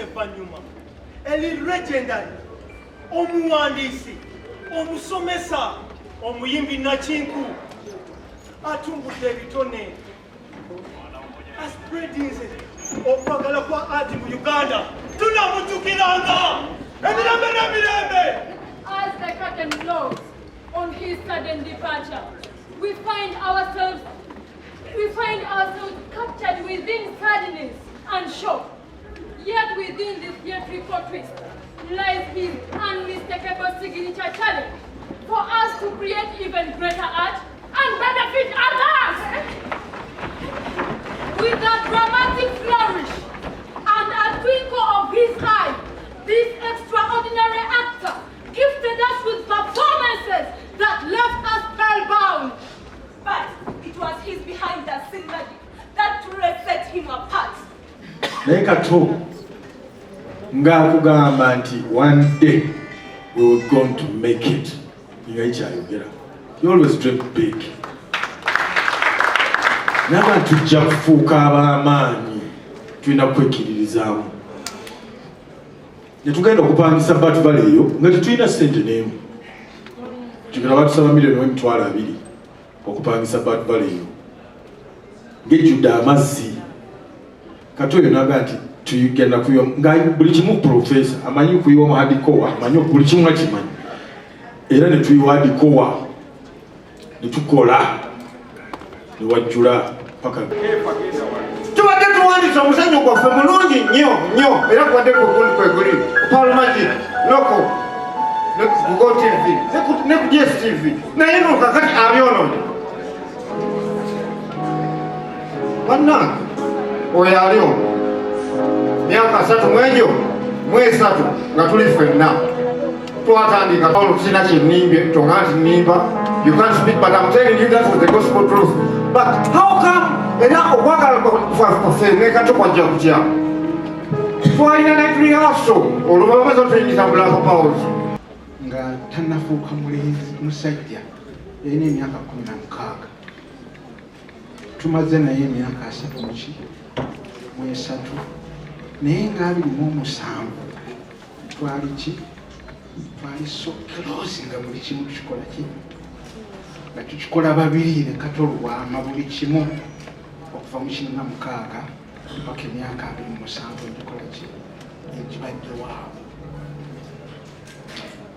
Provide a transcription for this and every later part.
Evvannyuma eri legendary omuwandiisi, omusomesa, omuyimbi nakinku, atumbudde ebitone, aspreadinze okwagala kwa art mu Uganda. Tunamujjukiranga emirembe n'emirembe. As the curtain closed on his sudden departure, we find ourselves captured within sadness and shock. Yet within this theatrical twist lies his unmistakable signature challenge for us to create even greater art and benefit others. With a dramatic flourish and a twinkle of his eye, this extraordinary actor gifted us with performances that left us spellbound. But it was his behind the scene magic that truly set him apart. Naye Kato ng'akugamba nti one day we were going to make it, nga ikyayogera. You always dream big. Naba tujja kufuuka ab'amaanyi, tulina kwekkiririzaamu. Ne tugenda okupangisa Bat Valley eyo nga tetulina ssente n'emu. Tugenda batusaba 1,200,000 okupangisa Bat Valley eyo ng'ejjudde amazzi. Kati oyo naga nti tugenda kuyiwa, nga buli kimu professor amanyi okuyiwa mu hardcore, amanyi buli kimu akimanyi. Era ne tuyiwa hardcore, ne tukola, ne wajjula paka. Tubadde tuwandiisa omuzannyo gwaffe mulungi nnyo nnyo, era gubadde gugundi kwe guli Pearl Magic noko ne ku Go TV ne ku DSTV, naye no kakati abyonoonye. Bannange, oyo ali omwo myaka 30 mwegyo 30 nga tuli ffenna twatandika. Paulo, sina kyenimbye tonga nti nimba. You can't speak, but I'm telling you, that was the gospel truth. But how come era okwagala kwaffe ne Kato kwajja kutya? Twalina night rehearsal, olwo tuyingiza mu Black Powers. Nga tannafuuka mulenzi musajja, yalina emyaka 16. Tumaze naye emyaka 30 muki 30, naye nga 27 twali ki, twali so close, nga buli kimu tukikola ki, nga tukikola babiri ne Kato Lubwama, buli kimu, okuva mu 96 paka emyaka 27 egikola ki, egibadde waawo.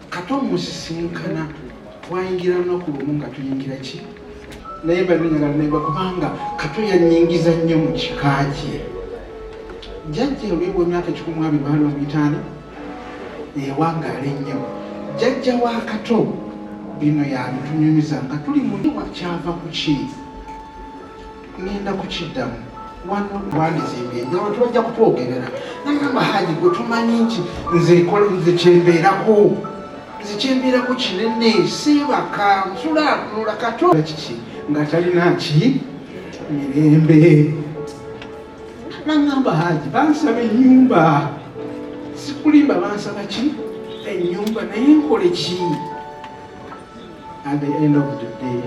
Kato musisinkana, twayingira lunaku lumu nga tuyingira ki, naye banenyaga neba, kubanga Kato yanyingiza nnyo mu kika kye. Jjajja olwebwa emyaka 120 baali bamuyitaani ewangaala ennyo. Jjajja wa Kato bino yabitunyumiza nga tuli mu kyava ku ki, ŋŋenda kukiddamu wano. Wandizimbye enjawulo, tubajja kutwogerera. Nagamba, "Haji, gwe tumanyi nti nze nze kyembeerako, nze kyembeerako kinene, seebaka, nsula nula." Kato kiki nga talina ki mirembe. Naŋŋamba, "Haji, bansaba ennyumba, sikulimba, bansaba ki ennyumba, naye nkole ki?" At the end of the day,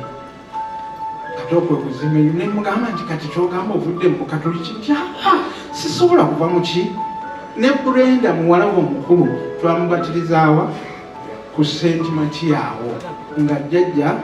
Kato kwe kuzimba enyu. Nemugamba nti, "Kati kyogamba ovudde mu Katoliki?" Nti, "Aa, sisobola kuva mu ki." Ne Brenda muwala we omukulu twamubatirizaawa ku St Mathias awo nga jjajja.